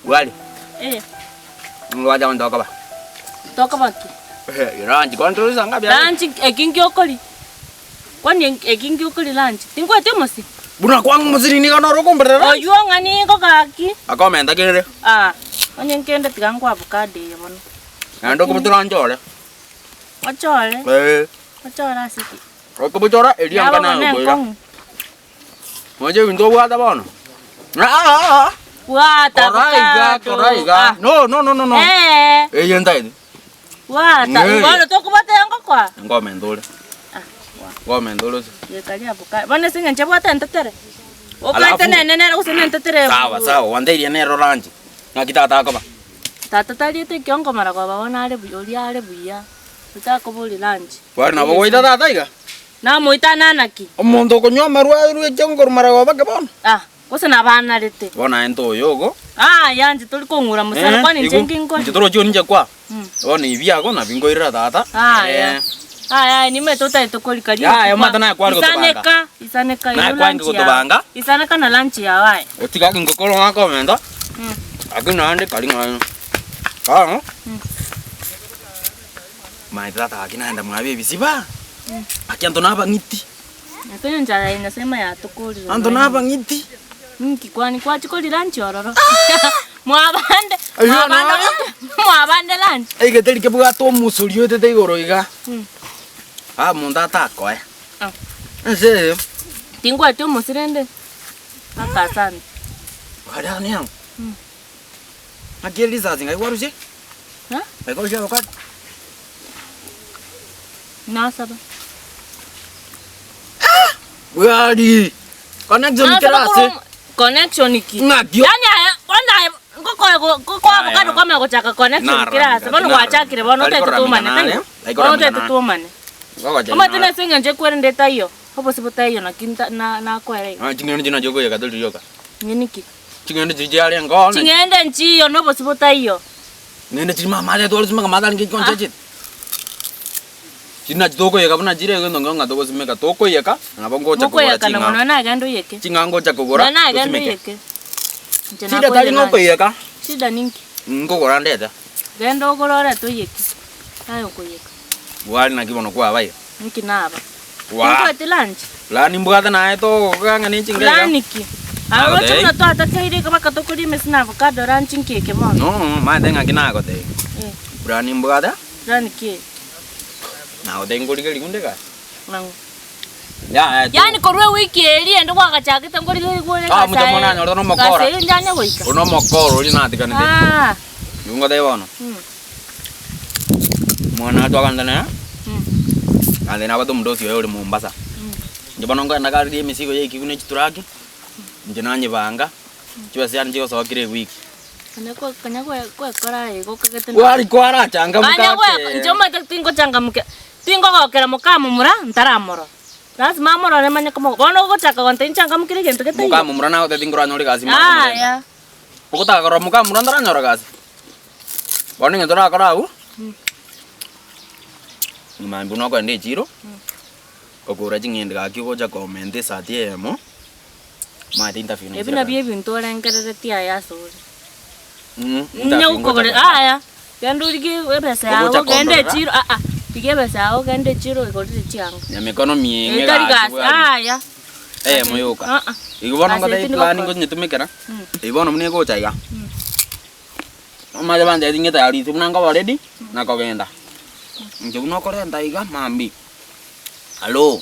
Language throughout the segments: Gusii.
Bwari. Eh. Ngocha onde okoba. Tokoba ki? Eh, lunch kwani torisa nga bia. Lunch eki nki okori? Kwani eki nki okori lunch? Tinkweti omosi? Buna kwang'a omosiri nigo noro okomberera lunch. Oywo ng'a nigo gaki. Akomenta kere. Ah, onye nkende tiga nkwe avocado eye bono. Naende okobutora nchore. Ochore? Eh. Ochore ase ki? Okobutora eria Yaba nka bono naye okoira. enkong'u. Moche ebinto obwate bono. Ah, ah, ah. Bwata Kora iga, avocado. kora iga. Ah. No, no, no, no, no. Eh. Eye ntaete. Bwata. Eh. Bono tokobwata engokoa. Ngomenta ore. Ah, bwa. Ngomenta ore ose. Yekaria avocado. Bono ase eng'encho ebwate entetere. Okate Alafu- nene nere gose nentetere. Sawa, sawa, wanteirie nero ranchi. Ng'aki tata akoba. Tata tariete ekiongo mara koba bono are buya, oria are buya. Otakoboria lunch. Kwani nabo goita tata iga? Namoita naki? Omonto okonywa amarwa airwe ekiongo korwa maragoba ake bono. Ah, gose nabanarete. Bono aye ntoyo ogo. Aya inche tori kong'ura mosara, kwani inche igo, nki nkore? Inche torochi oninche kwa. Mm. Bono ebi ago nabio nkoirera tata. Aya. Eh. Aya aya nimanyete otagete korika rioki Yaya, kwa. omanyete naye kware gotobanga. Isaneka, isaneka Naye ero kwange lunch yao. gotobanga. Isaneka na lunch yao aye. Otiga gaki ngokora ng'a komenta. Mm. Lakini naende kari ng'a bono. Mm. Omanyete tata gaki naenda mwabe ebisiba, gaki anto nabang'iti. Lakini enchara ya Nyasaye ime yatokorire Anto nonya. nabang'iti. Ninki kwani kwachia korira lunch ororo? Mwabande, Ayio mwabande naye. mwabande lunch. Egeteri kebwate omosori oetete igoro iga, Mm. aa monto atakoe. Ah. Ense eye. Tingweti omosi rende, aka asante. Aria niang'o? Ng'aki erisasi ng'ai kwarusia? Eh? Ng'ai kwarusia avocado? Nasaba. Bwari! Connection Nasaba kera ase. korwa connection ki? Ng'aki o- Yaani aya bono aye ngokoe go- go- kwa Aya. avocado kwamanya gochaka connection Narora kera ase. Bono narora. gwachakire bono Tari otete koramina twomane nare, taiyo? tari Bono koramina otete nare. twomane. Ngogocha Omanyete nare. nase eng'encho ekwerende etaiyo, obosie botaiyo naki nta na nakoera iga. Ah, ching'eni chio nachio okoiyeka tori rioka. Ng'eni ki? Ching'ende chiria chiarenge oo ne. Ching'ende nchiyo na obosie botaiyo. Ng'ende chiria mama aretwe ore mama arenge konchachete. Chiria nachi tokoiyeka buna chire egento nkeigo ng'a togosimeka tokoiyeka nabo ngocha kogora Mokoiyeka na ching'ao. mono nagende oyeke. Ching'ao ngocha kogora Nonya nagende tosimeke. oyeke. Inche Shida tari nakoire ng'a lunch. okoiyeka. Shida ninki? Nkogora ndete. Genda ogore orete oyeke. Aye okoiyeka. Bwari naki bono kwaba iga. Nki naba? Waa. Tinkweti lunch? Lani mbwate naye togoka ng'a ne chinga iga. Plan ki? Aro roche Nagotebia. buna twatakeire iga baka tokoria emesi na avocado lunch nki eke bono? No, omanyete ng'aki nagotebia. Eh. Plan mbwate. Plan ki eye? Nagotebia nkorigereria kunde egasi. Ng'ang'o? Yaya tu. Yaani korwa ewiki eria ende gwagachagete nkorigereria ore Ah, egasi mochie aye. mono nanyorete nomokora. Egasi eyio njanya goika. Oyo nomokora oria natiganete. Ah. Nigo ngotebia bono. Mm. Omwana twagenda nere, Mm. naende nabwate omodosi oye ore Mombasa. Inche bono nkoenda karigia emesigo ya ekigu na echituraki, inche nanyebanga, chibesa chiane chigosoa kera ewiki. Konya kwe konya kwe kwekora aye igo okagete na Kwari kwarachangamuka Konya gwe ake. inche omanyete tingochangamukia, tingogokera mokamomura ntaramorora. Lazima amorore manye komo bono ogochaka gontebia nchangamukere egento getaiyo. Mokamomura nagotebia tinkoranyora egasi mara komorenda. Yaya. Ogotaka korora mokamomura ntaranyora gasi. Bono egento orakore abwo, mambia buna okogenda echiro, okogora ching'ende gaki ogocha komenta esati eyemo, omanyete interview Ebi nechire nabio kare. ebinto orengereretie aye ase ore. interview Onye ngocha gokogora kogenda. yaya, genda origie ebesa yago Ogocha ogende kondorera. echiro aa, rigia ebesa yago ogende echiro oigorere chianga. Nyamikono mieng'e Etari gaki gasi bwari. yaya. Eyemo yoka. Aa. Igo bono Gasi ngotebie tindi plan gokora. ngonyetumekera, eywo bono buna egocha iga. Omanye bantebi ng'etayarisie buna nkoba ready, na kogenda. Inche buna okorenta iga mambia, hallo,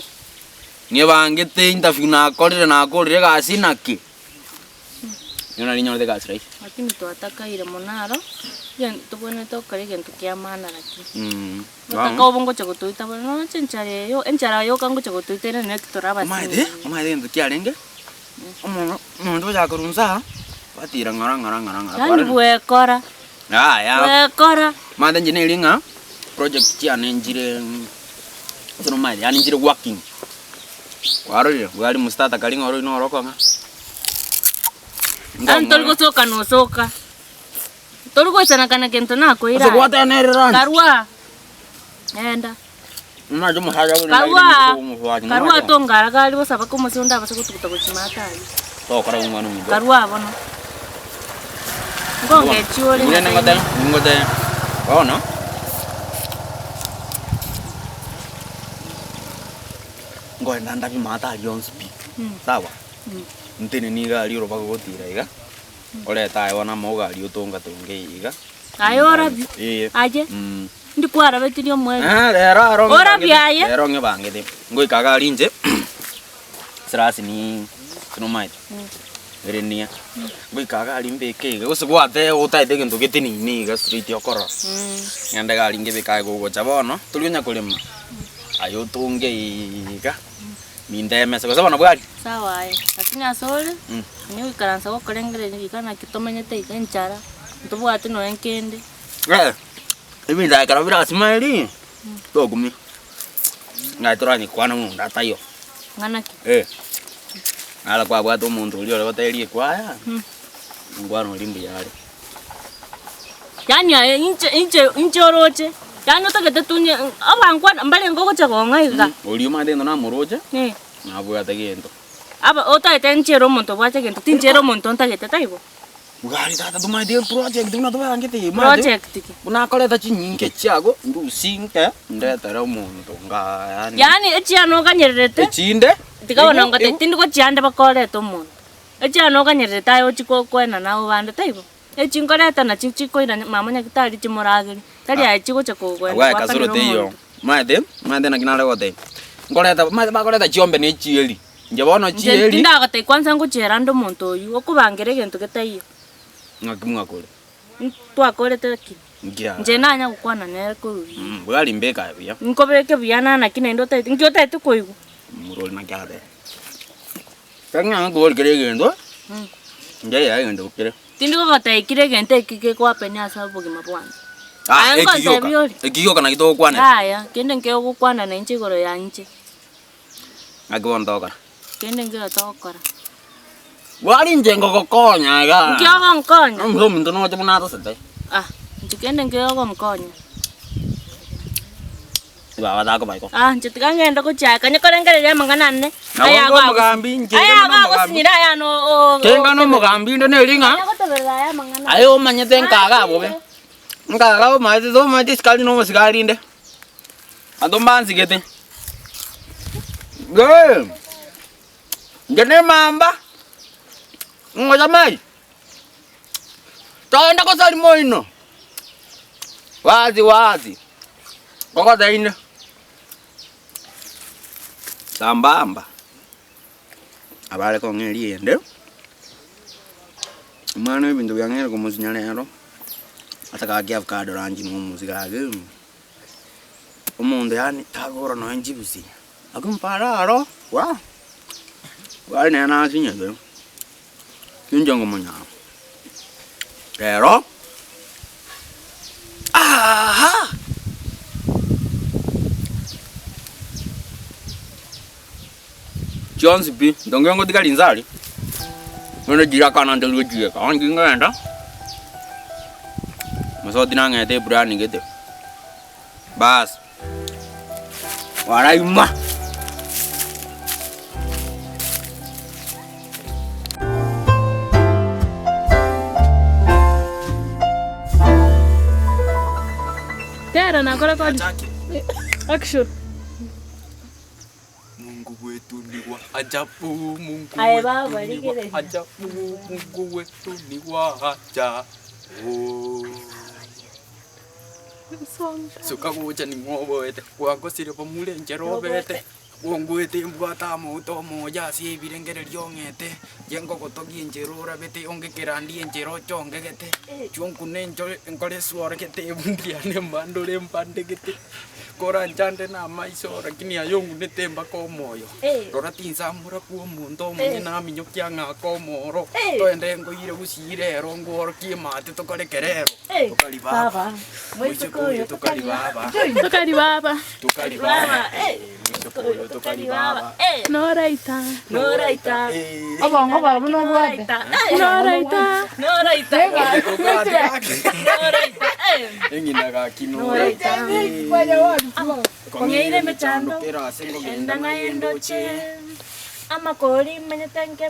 niebangete interview nakorire nakorire egasi naki? Rirorio nari nyorete egasi rahisi. Lakini twatakaire mono aro, egento tobwenerete gokora egento kia maana lakini. Otaka obo ngocha gotoita bono noche enchara eyo, enchara yoka ngocha gotoita ere naki tore Omanyete, abasinini. omanyete egento kiarenge, omonto omonto ocha korwa nsa aa, gwatira ng'ora ng'ora ng'ora ng'ora Yaani kwarora. bwekora, Yaya, bwekora. omanyete inche neri ng'a, project chiane nchire ase nomanyete yaani nchire working. Kwarorire, bwari mostata kari ng'a oro noro okong'a. Yaani tori gosoka nosoka. Tori goisaneka na gento nakoira Ase aye. gwatana ere rani. Karua. Enda. Omache omosacha buna Karua. omosacha. Karua tongara gari bosa baka omosie onde abase gotuguta gochia maate ayio. Tokora omwana ominto. Karua bono. Nkongechi ore Rende ngotebe, ngotebe, bono. Nkoenda ndabie maate aria onsi pi, sawa? Ntenene iga aria orobago gotira iga, orete aye bono amauga aria otonga tonge iga. Aye orabie? Ee. Aye? Ndi kwarabetirie omweri? Eh, rero aro Orabie aye? Rero ng'ebangete. Ngoika iga aria inche, serasini tinomaete, ere niya. Ngoika iga aria mbeke iga, gose bwate otaete egento geteneine iga straight okorora. Ng'ende iga aria ngebeke aye gogocha bono, tori onya korema. Aye otonge iga, minto emesa, gose bono bwari? Sawa aye, lakini ase ore, onye goikaransa gokorengereria iga naki tomenyete iga enchara, ntobwati nonya nkende. Ebinto ekero bire ase maeri, tokumia, ng'ai toranyekwane buna onde ataiyo. Ng'ana ki? Eh, naro kwabwate omonto oria ore goteria ekwaya, ngwana oria mbuya are. Yaani aye inche inche inche oroche, yaani otagete tunye abankwana mbarenge ogocha kong'a iga. Oria omanyete gento namoroche, Eh. nabwate gento. Aba otagete nchere omonto obwate gento, tinchere omonto ntagete taibo? Bwari tata tomanyete eproject buna tobangete eye omanyete, Project ki? buna akoreta chinyinga chiago ndusie nke ndetere omonto nga yaani. Yaani echiana oganyererete, Echinde, tiga bono igo ngotebi igo. tindi gochianda mpaka orete omonto. Echiana oganyererete aye ochie ko koenana abwo bande taibo? Echi nkoreta nachi chikoira mama nyagetari chimoragerie, tari aye chigocha kogoenda Abwo aye goakanera kasoro teiyo, omonto. omanyete, omanyete naki nare gotebia, nkoreta omanyete bakoreta chiombe na echieri, inche bono Inche chieri. tindagotebia kwanza ngochiera ande omonto oywo, okobangera egento getaiyo. Ng'aki mwakore? Ntwakorete ki? Nkiaga. Inche nanya gokwana nere korwa riria. Bwari mbeke aye buya. Nkobeke buya nana ki naende otagete, nki otagete koigwa? Morori naki aratebe. Tari ng'a nkobori kera egento, inche yaya egento kere. Tindi gogotebia kera egento eki gekohappen ase obogima bwane. Ah, Aye eki gioka, ngontebia ore. eki gioka naki togokwanera. Yaya, kende nkeigo gokwana na inche igoro ya inche. Naki bono togokora. Kende nkeigo togokora. Bwari inche ngogokonya igaa. Nki ogonkonya? Omonto ominto noche buna atosete. Ah, inche kende nkeigo ogonkonya. Baba takoba igo. Ah, inche tiga ngende gochia kanya korengereria amang'ana ane. Nabo Aya ingo omogambi, inche aya iga nomogambi. agosinyire aya no o- Kenga nomogambi inde neri ng'a, Aya goteberera aya amang'ana. aye omanyete nkaga bobe, nkaga omanyete tomanyeti esikari na omosigari inde, abanto mbansigete. Gee, inche na emamba, ngocha mai, togenda gosaria moino, wazi wazi, ngogoteine, sambamba, abare kong'a eriende, omwana ebinto biang'eire komosinya rero, ase gaki avocado rangi na omosike gaki, omonto yaani tagokora nonye chibusi, lakini mpare aro, waa, bwari nere nasinyete. Inche ngomonyara rero aaha. Chionsi pi, ntonge ngotiga rinsari, bono chirakana ntorue chieka, bono inki nkogenda, mosoti nang'ete eplan gete, baas. Waraima. Tera nakora kodi. Action. Mungu wetu ni wa ajabu, Mungu Aye, wetu baba, ni wa rigereria. ajabu, Mungu wetu ni wa ajabu. Suka gocha ning'o oboete, gwakosire bomura enchera obete, bwongwete mbwate amauta omoyo ase ebirengererio ong'ete, inche ngogotogia enchera orabete onge kerandi enchera ochongegete, chionkune enchore nkore esworogete ebundi yane mbandore mbandegete, koranchande na amaiso lakini aye ong'unete mpaka omoyo. Rora tinsamora kwa omonto omonyene aminyokia ng'ake omoro, toende nkoire gusii rero ngworokie emate tokore kerero. Tokari baba, moiseke oyo tokari baba, Tokari baba. tokari baba, moiseke oyo tokari baba. Noraita. Noraita. Obongo bwabo nobwate. Noraita. Noraita. Noraita. Eng'ina gaki noraita. Kong'eire emechando. Kera ase ngogenda Enda naye ndoche. Amakori manyete nke.